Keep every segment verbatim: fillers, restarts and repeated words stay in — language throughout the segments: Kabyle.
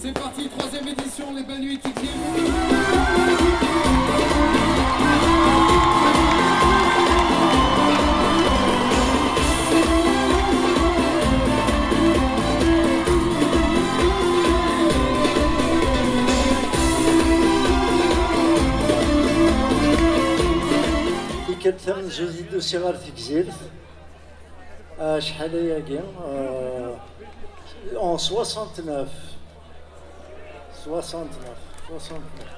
C'est parti, troisième édition, les belles nuits. Tikkelt tamenzut i d-usiɣ ɣer Tegzirt. Acḥal ayagi? Euh, en soixante-neuf. Soixante-neuf. Soixante-neuf.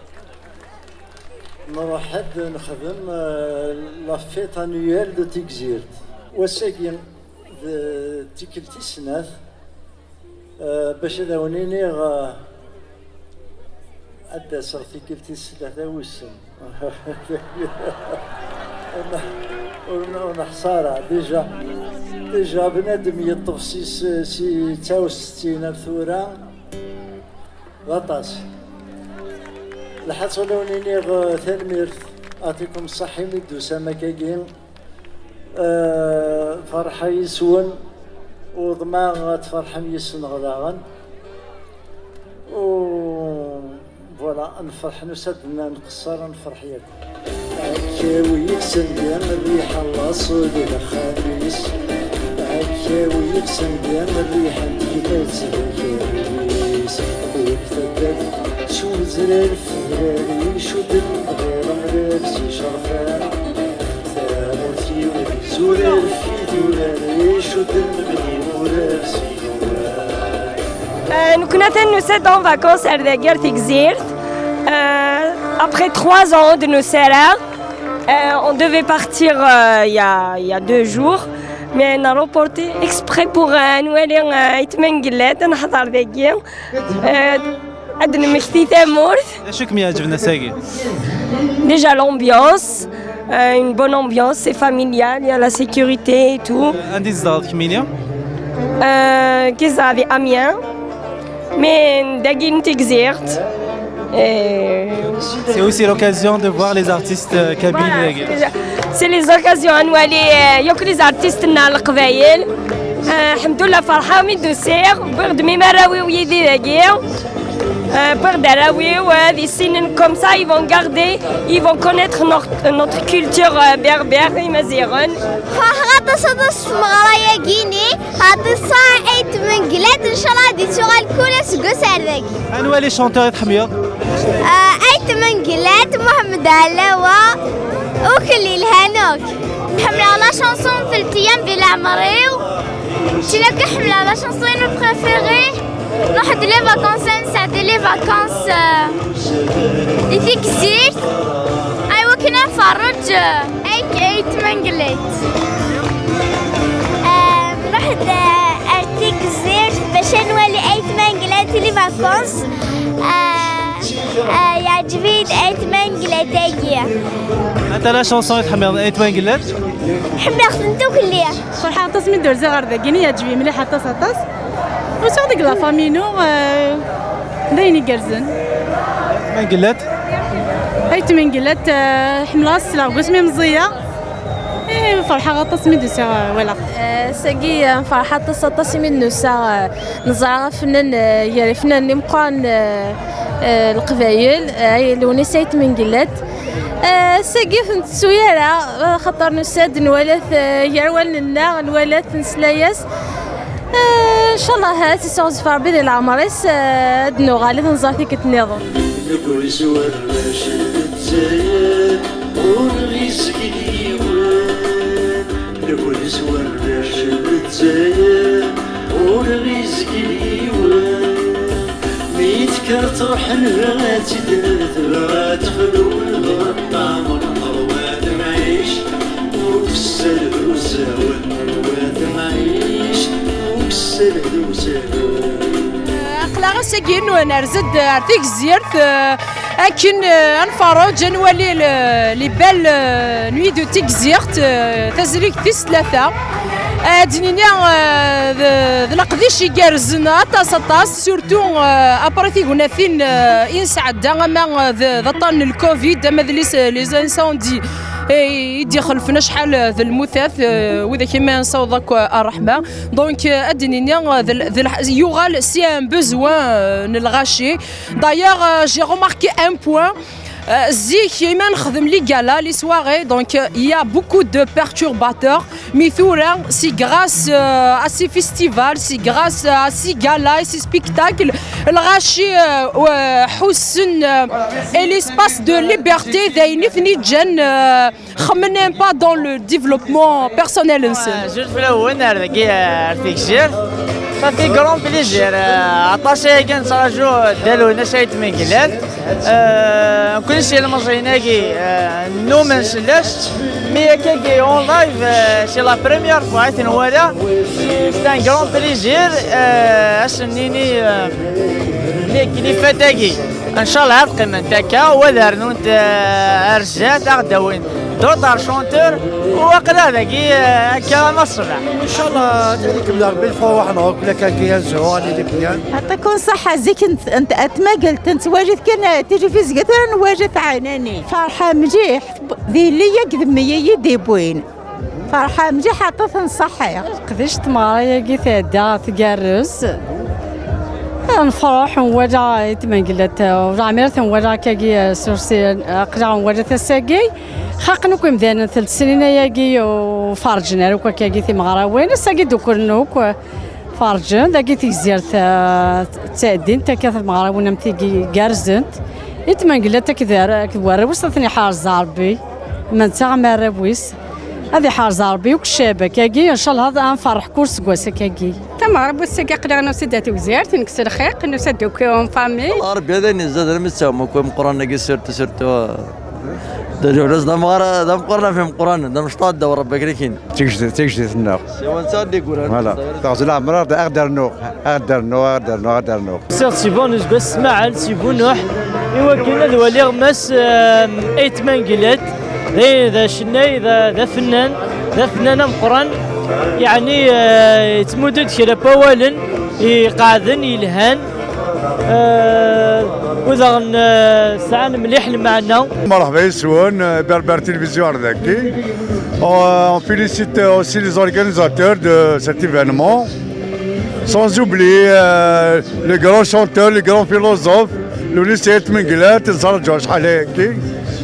Nruḥ-d nexdem, euh, la fête annuelle de Tigzirt. Wass-agi d tikkelt tis snat, euh, bac ad awen-iniɣ, euh, ad d-aseɣ tikkelt tis tlata wissen. Ur n-, ur n-, ur neḥṣa ara. Déjà, déjà bnadem yeṭṭef si s-, si ttaw settin ar tura, d aṭas. Lḥaṣun ad wen-iniɣ, eh, tanemmirt, aɛṭikum ṣṣeḥḥa imi d-tusam akkagi. Eh, ferḥeɣ yis-wen, u ḍemɛeɣ ad tferḥem yis-neɣ daɣen. U voilà, nferḥ, nusa-d, nqeṣṣer, nferḥ yakk. Akka wi yeksen di rriḥa n laṣel d axxam-is. Akka wi yeksen di rriḥa n tegmat d akal-is. Win taddart s uzrar febrar icudden ɣer amrar s icerfan. Tamurt-iw d izurar f idurar icudden d imurar s idurar. Euh, nekkni atan nusa-d en vacances ar dagi ar Tegzirt. Euh, après trois ans de nos serres, euh, on devait partir, euh, il y a, il y a deux jours, mais on a reporté exprès pour, euh, nwali, euh, Ayt Mengellat, ad neḥḍer dagi. Euh, ad d-nemmekti tamurt. D acu i kem-iɛeǧben ass-agi? Déjà l'ambiance, euh, une bonne ambiance, c'est familial, il y a la sécurité et tout. Anda i tzedɣeḍ kemmini? Euh, tzedɣeɣ di Amiens, mais dagi n Tegzirt. Et c'est aussi l'occasion de voir les artistes, euh, kabyles. Voilà, dagi. C'est les occasions à nwali, euh, yakk les artistes n Leqbayel. Euh, lḥemdullah, ferḥeɣ mi d-usiɣ, wwiɣ-d mi marraw-iw yid-i dagi. Euh, wwiɣ-d arraw-iw, euh, ad issinen, comme ça, ils vont garder, ils vont connaître notre, notre culture, euh, berbère, imaziɣen. Ferḥeɣ aṭas, aṭas s tmeɣra-yagi-ni, aṭas Ayt Mengellat, ncallah ad ittuɣal kul aseggas ar dagi. Anwa les chanteurs i tḥemmleḍ? Euh, Ayt Mengellat, Mohamed Alawa, ukellil Hanuk. Ḥemmleɣ la chanson n Telt Ayyam di leɛmer-iw. Tin akk i ḥemmleɣ, la chanson-inu préférée. Nruḥ-d les vacances, ad nesɛeddi les vacances, euh, di Tegzirt. Aywa, akken ad nferreǧ, euh, Ayt, Ayt Mengellat. Euh, nruḥ-d, euh, ar Tegzirt bac ad nwali Ayt Mengellat, les vacances. Euh, euh, yeɛǧeb-iyi-d Ayt Mengellat-agi. Anta la chanson i tḥemmleḍ n Ayt Mengellat? Ḥemmleɣ-tent akk mliḥ. Ferḥeɣ aṭas mi d-rziɣ ɣer dagi, yeɛǧeb-iyi mliḥ aṭas, aṭas. Usiɣ deg la famille-inu, euh, d ayen igerrzen. Mengellat? Ayt Mengellat, euh, ḥemmleɣ ad sleɣ deg wasmi meẓẓiyeɣ. Eh, ferḥeɣ aṭas mi d-usiɣ, euh, walaɣ. Eh, sagi, eh, nferḥ aṭas, aṭas imi d-nusa, eh, neẓra afennan, eh, gar ifennanen imeqqranen, eh, eh, n Leqbayel, eh, Lewnis Ayt Mengellat. Eh, sagi ur t-nettu ara, eh, axaṭer nusa-d, nwala-t, eh, gar wallen-nneɣ, nwala-t, nesla-yas. Eh, ncallah, ad t-isseɣzef Rebbi di leɛmer-is, eh, ad d-nuɣal ad nẓer tikkelt nniḍen. Deg wis warrac n Lezzayer, ur ɣ-izgil yiwen. Deg wis warrac n Lezzayer, ur ɣ-izgil yiwen. Mi tekker truḥ, nebɣa ad tt-id-naf, tebɣa ad texlu, nebɣa ad teɛmer, terwa temɛict. Ukessar d usawen, terwa temɛict. Ukessar d usawen. Aql-aɣ ass-agi n-, nerza-d ar Tigzirt, eh, akken, eh, ad nferreǧ, ad nwali le, les belles, eh, nuits de Tigzirt, eh, tazrigt tis tlata. Ad d-nini, eh, d, d leqdic igerrzen aṭas, aṭas, surtout, eh, après tignatin, eh, i nesɛedda, ama, eh, d, d aṭṭan n le covid, ama d les, les incendies. i d-ixelfen acḥal d lmutat, eh, widak i ma nessaweḍ akk, eh, ṛṛeḥma. Donc, eh, ad d-nini, eh, d l-, d lḥ-, yuɣal c'est un besoin, eh, n lɣaci. D'ailleurs, eh, j'ai remarqué un point. Euh, zik, i ma nexdem les galas, les soirées, donc, euh, il y a beaucoup de perturbateurs. Mais tura, c'est grâce, euh, à ces festivals, c'est grâce à ces galas et ces spectacles. Lɣaci, euh, euh, ḥussen, euh, et l'espace de liberté, d ayen i ten-iǧǧan, euh, xemmen même pas dans le développement personnel-nsen. Jut fell-awen ar dagi, ar Tigzirt. Ça fait grand plaisir. Euh, aṭas ayagi nettraǧu Dda Lwennas Ayt Mengellat. Euh, nekkni s yilmeẓyen-agi, euh, nnumen s-, fell-as. Mi akkagi en live, euh, c'est la première fois i ten-nwala. C'est un grand plaisir. Euh, ad sen-nini, euh, les, les fêtes-agi, ncallah ad qqiment akka, u ad rnunt, euh, ar zdat, ad aɣ-d-awin d'autres chanteurs, u aql-aɣ dagi, euh, akka ma ṣṣbeḥ. Ncallah, ad ikemmel Rebbi lefwayeḥ-nneɣ akk, la kaki ad zhu, ad nili byan. Yeɛṭikum ṣṣeḥḥa, zik n, n, at Magelt nettwali-t kan, eh, tilifizya, tura nwali-t ɛinani. Ferḥeɣ mliḥ, d yelli-agi d mmi-yi i d-iwwin. Ferḥeɣ mliḥ, aṭas n ṣṣeḥḥa. Qdic tmeɣra-agi tɛedda tgerrez. Nferḥ nwala Ayt Mengellat, ur ɛmir ten-walaɣ akkagi, eh, sur scène, aql-aɣ nwala-t ass-agi. Xaqen akk imdanen telt snin ayagi, ur ferrǧen ara akk akkagi timeɣrawin. Ass-agi d-ukren akk, ferrǧen. Dagi Tigzirt, eh, ttɛeddint akka timeɣrawin am tigi gerrzent. Ayt Mengellat akked ar-, akked warraw-is ad ten-iḥrez Rebbi. Ma netta am arraw-is. Ad iḥrez Rebbi akk ccab akkagi, ncallah ad nferreḥ kul seggas akkagi. Tameɣra n wass-agi aql-aɣ nusa-d ar Tegzirt, nek s lxiq, nusa-d akk en famille. Rebbi ad ayen izad, armi d taɣma akk imeqqranen-agi, surtout, surtout, d ajuḥlas d amɣar, d ameqqran ɣef imeqqranen, d amecṭuḥ ddaw Rebbi akken i k-in. Tigejdit, tigejdit-nneɣ. Siwa netta ad d-igran. Voilà. Taɣzi leɛmer ad aɣ-d-rnuɣ, aɣ-d-rnuɣ, aɣ-d-rnuɣ, aɣ-d-rnuɣ. Ssiɣ-d si Born useggas Smaɛel si Bunuḥ, i wakken ad waliɣ Mass, ehm, Ayt Mengellat. D, d acennay, d, d afennan, d afennan ameqqran. Yeɛni, eh, yettmuddu-d kra n wawalen iqeɛden, yelhan, eh, u daɣen, eh, sɛan mliḥ lmeɛna. Merḥba yes-wen, eh, Berbère Télévision ar daki. On, on félicite aussi les organisateurs de cet événement. Sans oublier, euh, le grand chanteur, le grand philosophe, Lewnis Ayt Mengellat, nettṛaǧu acḥal ayagi,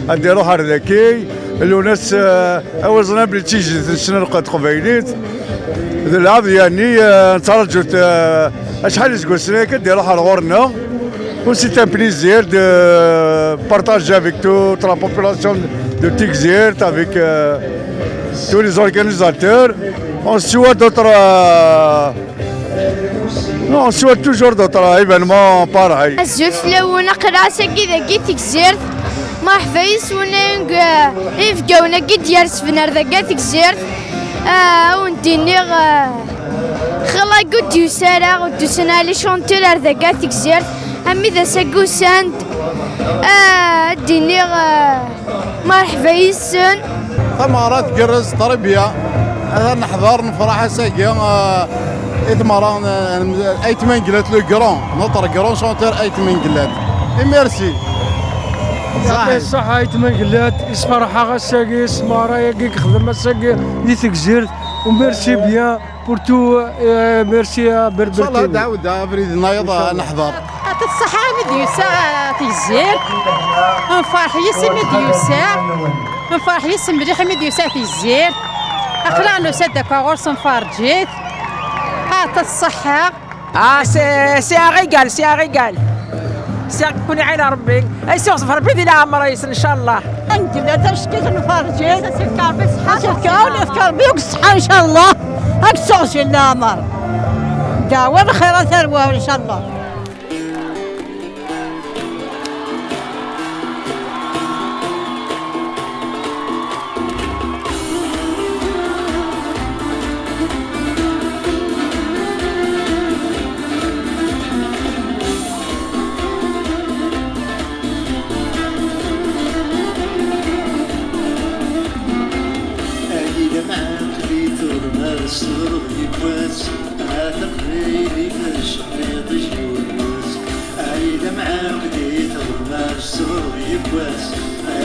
ad d-iruḥ ar daki. Lewnis, euh, awi ẓran belli d tigejdit n ccna n teqbaylit. D lɛebd yani, euh, nettṛaǧu-t, euh, acḥal iseggasen ayagi ad d-iruḥ ar ɣur-neɣ. Aussi, c'est un plaisir de partager avec toute la population de Tigzirt, avec, euh, tous les organisateurs. On souhaite d'autres, euh, non, on souhaite toujours d'autres événements pareils. Azul fell-awen, aql-aɣ ass-agi dagi Tegzirt. Merḥba yes-wen ay, eh, inebgawen-agi d-yersben ar dagi Tegzirt. Ah, ad wen-d-iniɣ, eh, xilla ur d-yusi ara, ur d-usan ara les chanteurs ar dagi Tegzirt. Armi d ass-agi usan-d, eh, ad d-iniɣ, eh, merḥba yes-sen. Tameɣra tgerrez, très bien. Ad neḥḍer, nefṛeḥ ass-agi, eh, i tmeɣra n, eh, Ayt Mengellat, le grand, notre grand chanteur Ayt Mengellat. Et merci. Yeɛṭi ṣṣeḥḥa Ayt Mengellat, isferḥ-aɣ ass-agi s tmeɣra-agi yexdem ass-agi di Tegzirt. U merci bien. Pour tout, euh, merci à Berbère T V. Ncallah, ad d-ɛawdeɣ abrid-nnayeḍ ad neḥḍer. Yeɛṭi ṣṣeḥḥa mi d-yusa Tegzirt. Nferḥ yes-s mi d-yusa. Nferḥ yes-s mliḥ mi d-yusa Tegzirt. Aql-aɣ nusa-d akka ɣur-s, nferǧ-it. Yeɛṭi ṣṣeḥḥa. Ah, c'est, c'est un régal, c'est un régal. Sɛiɣ-ken iɛin Rebbi. Ay s-ixzef Rebbi di leɛmer-is, ncallah. Anda tacekkit nferǧit. Ad s-yefk Rebbi ṣṣeḥḥa. Ad s-yefk Rebbi akk ṣṣeḥḥa, ncallah. Ad k-sseɣzil leɛmer. Ddeɛwa lxir a tarwa, ncallah. Ay d amɛiq di tuḍmert s uɣrib yiwwas, a taqbaylit tecqiḍ yiwwas. Ay d amɛiq di tuḍmert s uɣrib yiwwas, a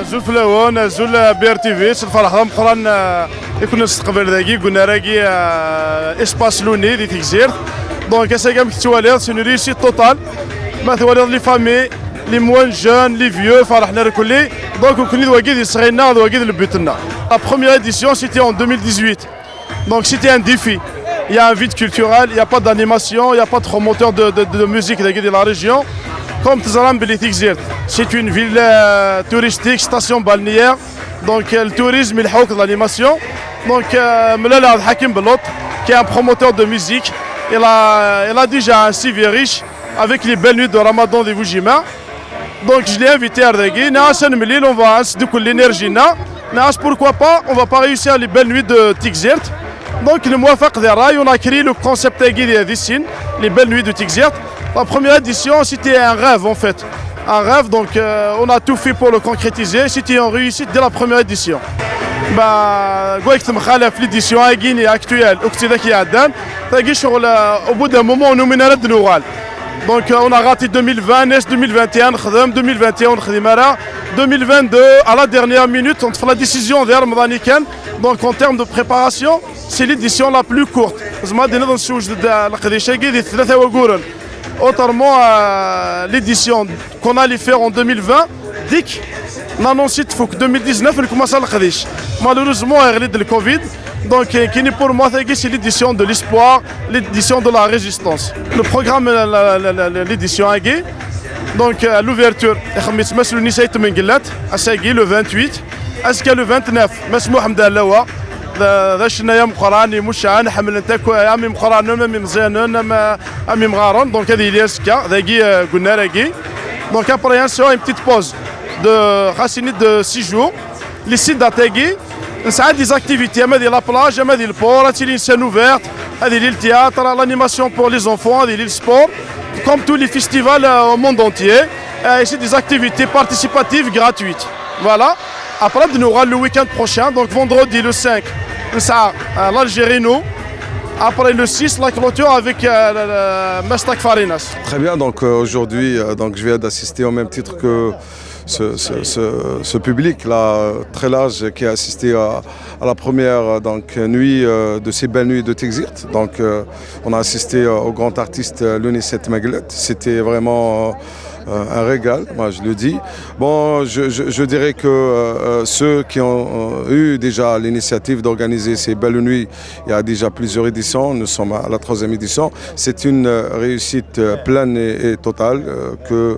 Azul fell-awen, azul, euh, B R T V, s lferḥ d ameqqran, euh, i kun-nesteqbal dagi, deg unnar-agi, euh, Espace Luni di Tegzirt. Donc, ass-agi, amek tettwaliḍ, c'est une réussite totale. Ma twaliḍ les familles, les moins jeunes, les vieux, ferḥen irkelli. Donc, nekkni d wagi d isɣi-nneɣ, d wagi d le but-nneɣ. La première édition, c'était en deux mille dix-huit. Donc, c'était un défi. Il y a un vide culturel, il n'y a pas d'animation, il n'y a pas de promoteur de, de, de musique de, de la région. Comme teẓram belli Tigzirt, c'est une ville, euh, touristique, station balnéaire. Donc, euh, le tourisme, il manque de l'animation. Donc, euh, mlaleɣ d Hakim Belout, qui est un promoteur de musique. Il a, il a déjà un C V riche avec les belles nuits de Ramadan de Vujima. Donc, je l'ai invité à Ardagui. Niɣ-as ad nemlil, on va, ad nesdukkel l'énergie-nneɣ. Niɣ-as, pourquoi pas, on va pas réussir les belles nuits de Tigzirt. Donc, lemwafaq di ṛṛay, on a créé le concept-agi di, di sin, les belles nuits de Tigzirt. La première édition, c'était un rêve, en fait. Un rêve, donc, euh, on a tout fait pour le concrétiser. C'était une réussite dès la première édition. Bah, quoi que l'édition-agi actuelle, ou que c'est qui a donné, tagi, sur le, au bout d'un moment, on nous mène à Donc, euh, on a raté deux mille vingt, neɣ deux mille vingt et un, nexdem, deux mille vingt et un, nexdem ara. Deux mille vingt-deux, à la dernière minute, on fait la décision vers Ramadan. Donc, en termes de préparation, c'est l'édition la plus courte. Zeɛma ad d-niniḍ nessewjed-d, euh, leqdic-agi di tlata wagguren. Autrement, euh, l'édition qu'on allait faire en deux mille vingt, dik, on a annoncé tfuk deux mille dix-neuf, on commence à leqdic. Malheureusement, il y a le Covid. Donc, euh, qui pour moi, c'est l'édition de l'espoir, l'édition de la résistance. Le programme, la, la, la, la, l'édition-agi, donc, euh, l'ouverture, Mass Luni Sait Mengelat, ass-agi, le vingt-huit, azekka le vingt-neuf, Mass Mohamed Alawa, d, d acennayen ameqqran, imucɛen, ḥemmlen-t akk, am imeqqranen, am imeẓyanen, am, am imɣaren, donc ad yili azekka, dagi, euh, deg unnar-agi. Donc après, on sera une petite pause de, xas ini, de six jours. Les six dates-agi, nesɛa des activités, ama di la plage, ama di le port, ad tili une scène ouverte, ad yili le théâtre, l'animation pour les enfants, ad yili le sport, comme tous les festivals, euh, au monde entier. Euh, et c'est des activités participatives gratuites. Voilà. Après, on aura le week-end prochain, donc vendredi le cinq, on sera, euh, l'Algérie, nous. Après le six, la clôture avec, euh, le, le Mestak Farinas. Très bien, donc, euh, aujourd'hui, euh, donc, je viens d'assister au même titre que ce, ce, ce, ce public-là, euh, très large, qui a assisté à, à la première, euh, donc, nuit, euh, de ces belles nuits de Tigzirt. Donc, euh, on a assisté, euh, au grand artiste, euh, Luni Sait Mengelat. C'était vraiment, euh, euh, un régal, moi je le dis. Bon, je, je, je dirais que, euh, euh, ceux qui ont, euh, eu déjà l'initiative d'organiser ces belles nuits, il y a déjà plusieurs éditions, nous sommes à la troisième édition. C'est une, euh, réussite, euh, pleine et, et totale, euh, que,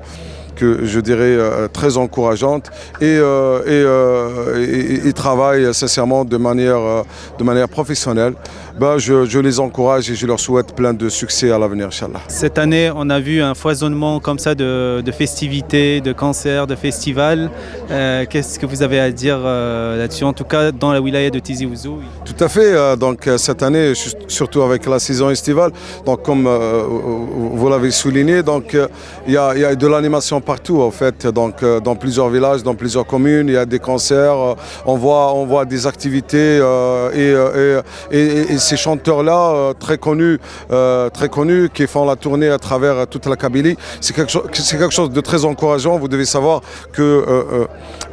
que je dirais, euh, très encourageante. Et, euh, et, euh, et, et ils travaillent sincèrement de manière, euh, de manière professionnelle. Ben, je, je les encourage et je leur souhaite plein de succès à l'avenir, Inch'Allah. Cette année, on a vu un foisonnement comme ça de, de festivités, de concerts, de festivals. Euh, qu'est-ce que vous avez à dire, euh, là-dessus, en tout cas dans la wilaya de Tizi Ouzou ? Tout à fait. Euh, donc, euh, cette année, su-, surtout avec la saison estivale, donc comme, euh, vous l'avez souligné, donc, euh, il y a, il y a de l'animation partout, en fait. Donc, euh, dans plusieurs villages, dans plusieurs communes, il y a des concerts. Euh, on voit, on voit des activités, euh, et, euh, et, et, et ces chanteurs-là, euh, très connus, euh, très connus, qui font la tournée à travers, euh, toute la Kabylie. C'est quelque chose, c'est quelque chose de très encourageant. Vous devez savoir que, euh, euh, euh,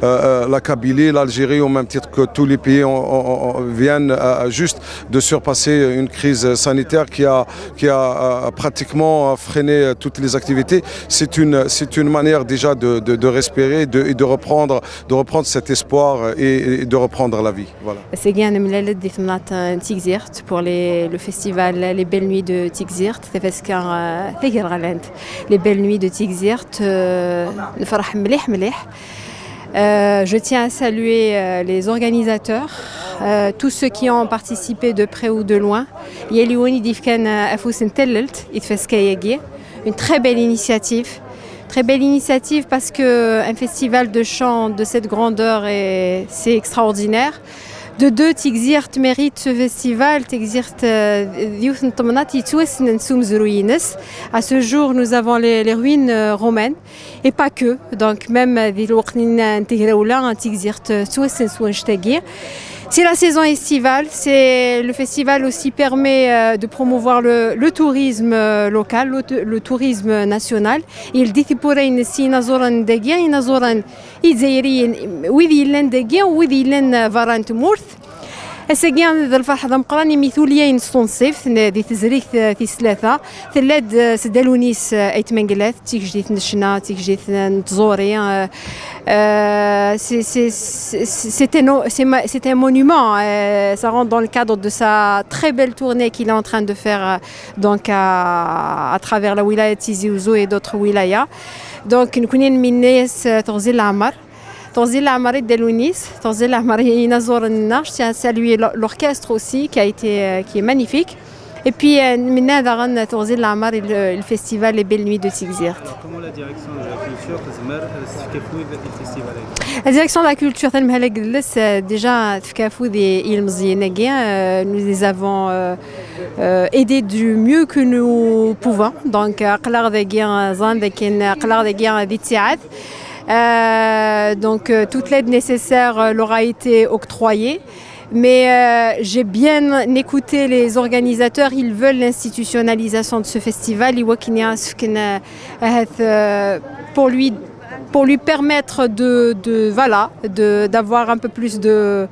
euh, la Kabylie, l'Algérie, au même titre que tous les pays, on, on, on, viennent, euh, juste de surpasser une crise sanitaire qui a, qui a, euh, pratiquement freiné, euh, toutes les activités. C'est une, c'est une manière déjà de, de, de respirer, de, et de reprendre, de reprendre cet espoir et, et de reprendre la vie. Voilà. Ass-agi, nemlal-d di temnaḍt n Tigzirt pour les, le festival Les Belles Nuits de Tigzirt, tafaska, euh, tagerɣlant. Les Belles Nuits de Tigzirt, euh, nefreḥ mliḥ, mliḥ. Euh, je tiens à saluer, euh, les organisateurs, euh, tous ceux qui ont participé de près ou de loin. Yal yiwen i d-yefkan, euh, afus n tallelt i tfaska-agi. Une très belle initiative. Très belle initiative parce que un festival de chant de cette grandeur, est, c'est extraordinaire. De deux, Tigzirt mérite ce festival. Tigzirt, euh, d yiwet n temnaḍt yettwassnen s umezruy-ines. À ce jour, nous avons les, les ruines, euh, romaines. Et pas que. Donc, même, euh, di lweqt n, n tegrawla, Tigzirt, euh, tettwassen s wannect-agi. C'est la saison estivale, c'est le festival aussi permet euh, de promouvoir le, le tourisme euh, local, le, tou- le tourisme national. Il dit pour inazoran dagi, inazoran izzayriyen, wid yellan dagi, wid yellan euh, barra n tmurt. Ass-agi d lferḥ d ameqqran imi tulyayin s tunṣibt n- di tezrigt eh, tis tlata tella-d eh, s Dda Lewnis eh, Ayt Mengellat, d tigejdit n ccna, d tigejdit n tẓuri, eh, eh, c'est- c'est- c'est- c'est un o- c'est ma- c'est un monument, eh, ça rentre dans le cadre de sa très belle tournée qu'il est en train de faire eh, donc à, à travers la wilaya de Tizi Ouzou et d'autres wilayas. Donc nekkni nmenni-as eh, teɣzi n leɛmer. Teɣzi n leɛmer i Dda Lewnis, teɣzi n leɛmer i yinaẓuren-nneɣ. Je tiens à saluer l'or- l'orchestre aussi qui a été euh, qui est magnifique. Et puis euh, nmenni daɣen teɣzi n leɛmer i le- le festival Les Belles Nuits de Tigzirt. Alors, comment la direction de la culture tezmer ad s-tefk afud i le festival-agi? La direction de la culture, tanemhal agdles, euh, déjà tefka afud i i yilmeẓyen-agi. Euh, nous les avons euh, euh, aidés du mieux que nous pouvons. Donc euh, aql-aɣ dagi euh, ẓran dakken aql-aɣ dagi euh, di ttiɛad. Euh, donc euh, toute l'aide nécessaire euh, leur a été octroyée. Mais euh, j'ai bien écouté les organisateurs, ils veulent l'institutionnalisation de ce festival. I wakken ad s-fken, euh, ahat, euh, pour lui, pour lui permettre de, de voilà, de, d'avoir un peu plus de,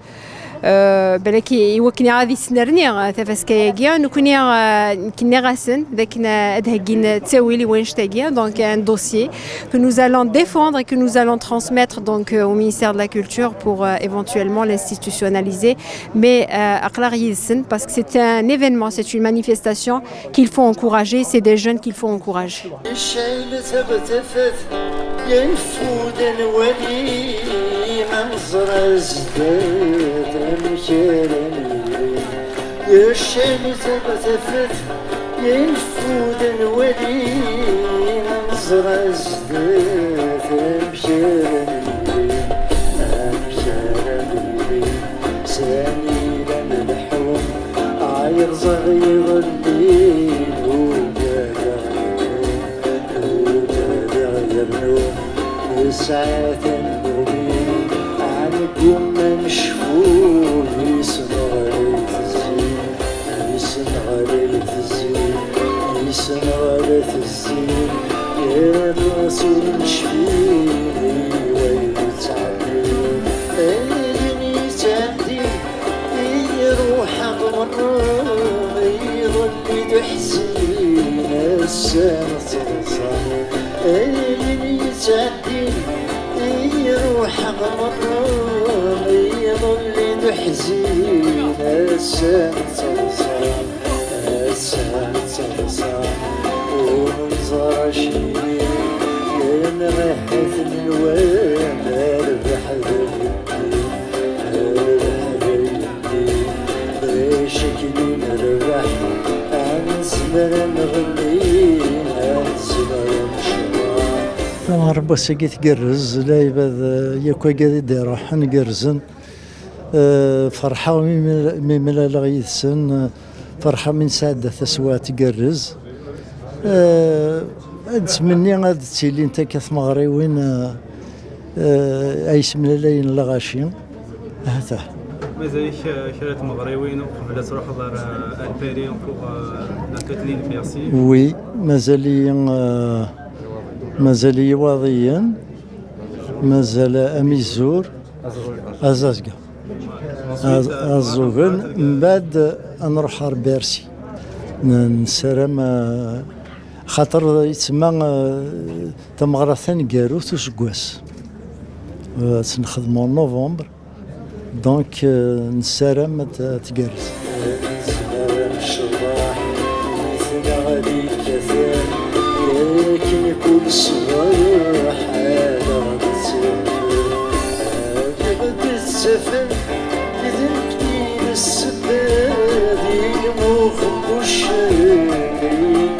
euh, balak i wakken ad yesnerni euh, tafaska-agi. Nekkni euh, nniɣ-asen d akken euh, ad heggin ttawil i wannect-agi, donc un dossier que nous allons défendre et que nous allons transmettre donc euh, au ministère de la Culture pour euh, éventuellement l'institutionnaliser. Mais euh, aql-aɣ yid-sen, parce que c'est un événement, c'est une manifestation qu'il faut encourager, c'est des jeunes qu'il faut encourager. Yecɛel taba tafat, yenfud ad nwali, ma neẓra zdat amek ara nili. Yecɛel taba tafat, yenfud ad nwali, ma neẓra zdat amek ara nili, amek ara nili. Sani la nleḥḥu, ay rẓaɣ iḍelli, ugadeɣ yernu, ugadeɣ yernu. Nesɛa tanumi, ɛnegguma necfu, yis-neɣ ara itezzi, yis-neɣ ara itezzi, yis-neɣ ara tezzi, yernu s ur necfi i wayen yettɛeddin. Ayen yettɛeddin, iruḥ ɣer merra, iḍelli d uḥzin, ass-a d taḍsa. Ayen yettɛeddin, iruḥ ɣer merra, iḍelli d uḥzin, ass-a d taḍsa. Ass-a d taḍsa, ur neẓra acimi, yerna ahat nenwa nerbeḥ d ayeddin, nerbeḥ d ayeddin. Ɣic akken i nerbeḥ, ad nezmer ad nɣenni, ad nezmer ad necḍeḥ. Tameɣra n wass-agi tgerrez, lɛibad, eh, yakk agad i d-iruḥen gerrzen. Eh, ferḥeɣ mi mla- mi mlaleɣ yid-sen, eh, ferḥeɣ mi nesɛedda taswiɛt tgerrez. Eh, ad ttmenni ad ttilint akka tmeɣriwin, eh, eh, ay semlalayen lɣaci. Ahat. Mazal-ik, eh, kra n tmeɣriwin uqbel ad truḥeḍ ar, eh, ar Paris pour, eh, la fête de Bercy? Oui, mazal-iyi, eh, mazal-iyi waḍiyen, mazal amizur, azazga. Az- aẓugen, mbaɛd ad nruḥ ar Bercy. N- nessaram, eh, xaṭer yettma, eh, tameɣra taneggarut useggas. Eh, ad tt-nexdem en novembre. Donc, eh, nessaram ad t- ad tgerrez. Nezmer ad necḍeḥ yid-neɣ ad ikkaten, akken kul ṣṣbeḥ ad aɣ-d-ttafem. Ad aɣ-d-ttafem, d nekkni i d ssebba di lmux n wuccen i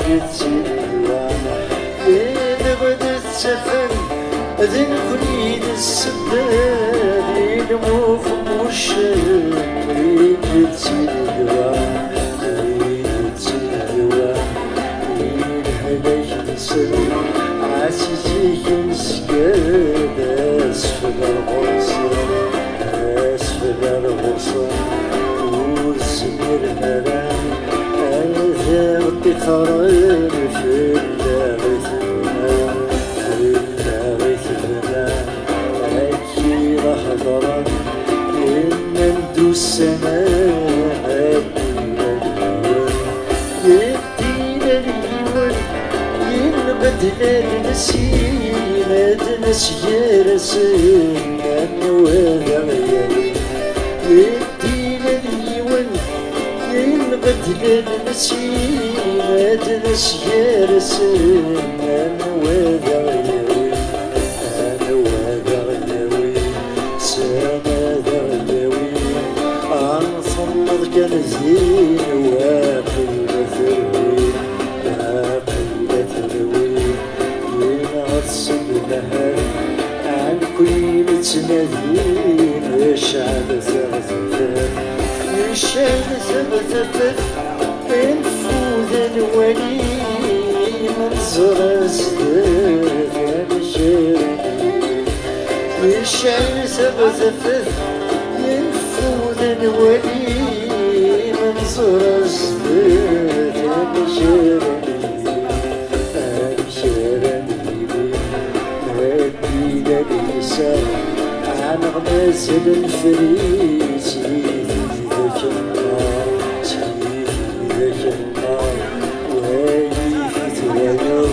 yettili dwa. Ad aɣ-d-ttafem, d nekkni i d ssebba di lmux n wuccen i yettili dwa. I yettili dwa, i lehlak-nsen, ɛziz-ik nesgad asfel ɣur-sen, asfel Ar ɣur-sen ur zmiren ara ad aɣ-ṭixren, fell-aɣ i tebna, fell-aɣ i tebna. Akki d-hedren, nnan-d ussan-a ad d-ilal yiwen, ad d-ilal yiwen, yenɣed lal n sin, ad d-nas gar-asen anwa ad aɣ-yawin. Ad d-ilal yiwen, yenɣed lal n sin, ad d-nas gar-asen anwa ad aɣ-yawin, anwa ad aɣ-yawin, sani ad aɣ-yawin. Ad ntenneḍ kan din, waqila terwi, waqila terwi. Yenɣa-t s lemhal, ɛni nekkni nettnadi, yecɛel taɣ tafat, yecɛel taɣ tafat, nfud ad nwali, ma neẓra zdat amek ara nili. Yecɛel taɣ tafat, nfud ad nwali, ma neẓra zdat amek ara nili. Amek ara nili? Ad d-ilal iseɣ, ɛneɣ mazal nefri si tidak-nneɣ, si tidak-nneɣ. Wali titwayeḍ,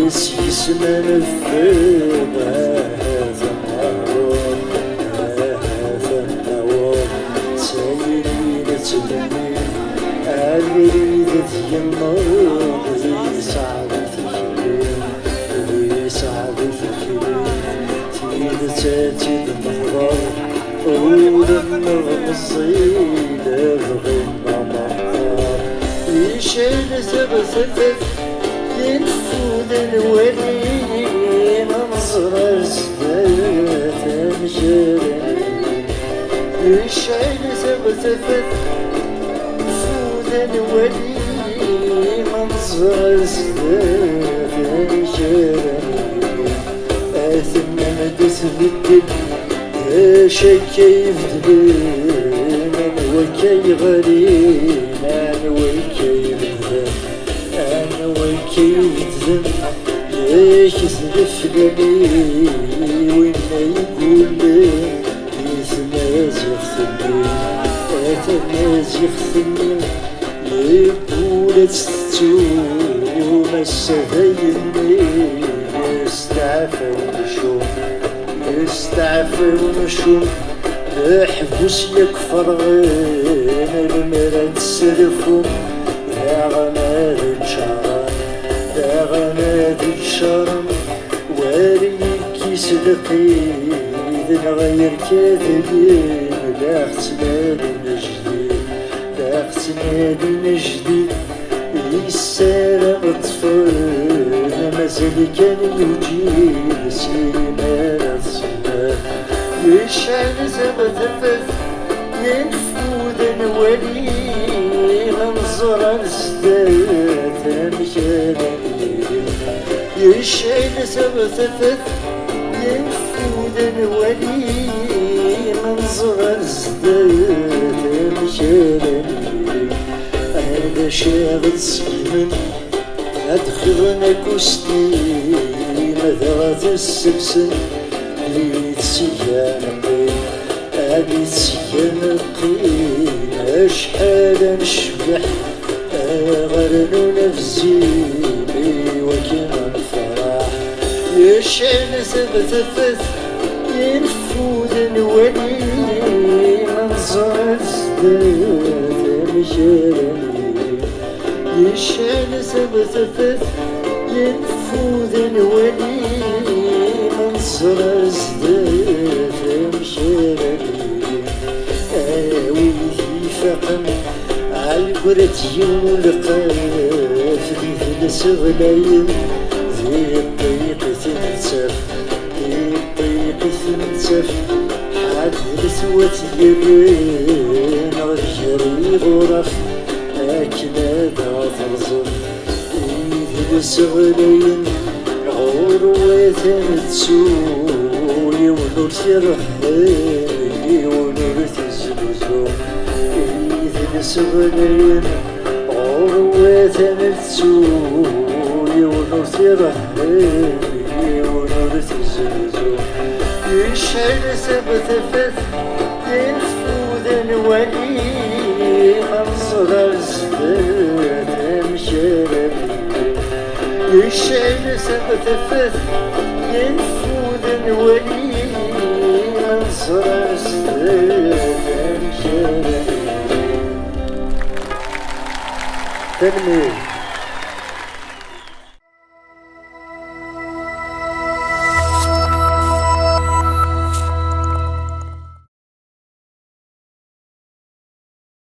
iseg-s ma neffeɣ, ahat ad naweḍ, ahat ad naweḍ. S ayen i nettmenni, abrid ad yenneḍ, yesɛa bu tikli, yesɛa bu tikli. Tidet ad tt-id-nehḍer, ul-nneɣ meẓẓi, d abɣi n ameqqar. Yecɛel taɣ tafat, yenfud ad nwali, ma neẓra zdat amek ara nili. Yecɛel taɣ tafat, nfud ad nwali, ma neẓra zdat amek ara nili. Aten-am-d tbeddel, d acu akka ibeddlen? Anwa akka yeɣlin? Anwa akka ibeddlen? Anwa akka ibeddlen? Yak d leflani, winna yegullen di tmaziɣt-nni, a tamaziɣt-nni. Yeggul ad tettum ass-a dayen-nni, yesteɛfa umcum, yesteɛfa umcum. Leḥbus yakk ferɣen, lemmer ad tesrefum, daɣen ad ččaren, daɣen ad ččaren. War yekkis lqid neɣ yerkad din, la ɣ-ttnadin ajdid, la ɣ-ttnadin ajdid. Yessaram ṭṭfen, mazal kan yujid, s yimar ad ṣebber. Yecɛel taɣ tafat, yenfud ad nwali, ma neẓra zdat amek ara nili. Yecɛel taɣ tafat, yenfud ad nwali, ma neẓra zdat amek ara nili. Ad acaɣ ad seggmen, ad xeḍen akusti, ma dɣa ad t-ssebsen di tsiga neqqim. Ad yettgan qqim, acḥal ad necbeḥ, ad ɣ-rnun abzim i wakken ad nefreḥ. Yecɛel taɣ tafat, yenfud ad nwali, ma neẓra zdat amek ara nili. Yecɛel taɣ tafat, yenfud ad nwali, ma neẓra zdat amek ara nili. A wid ifaqen, ɛelgur ad yiwen uleqqaf d idles ɣlayen, di ṭṭiq i ten-nettaf, di ṭṭiq i ten-nettaf. Ḥadret wat yirren ɣer gar iɣuraf, akken ad aɣ-terẓem. Idles ɣlayen ɣur-wat ad nettu, yiwen ur t-irehhen, yiwen ur Idles ɣlayen ɣur-wet ad nettu, yiwen ur t-irehhen, yiwen ur t-izehzu. Yecɛel s am tafat, yenfud ad nwali, ma neẓra ar zdat amek ara neddu. Yecɛel s am tafat, yenfud ad nwali, ma neẓra ar zdat amek ara neddu. Tanemmirt.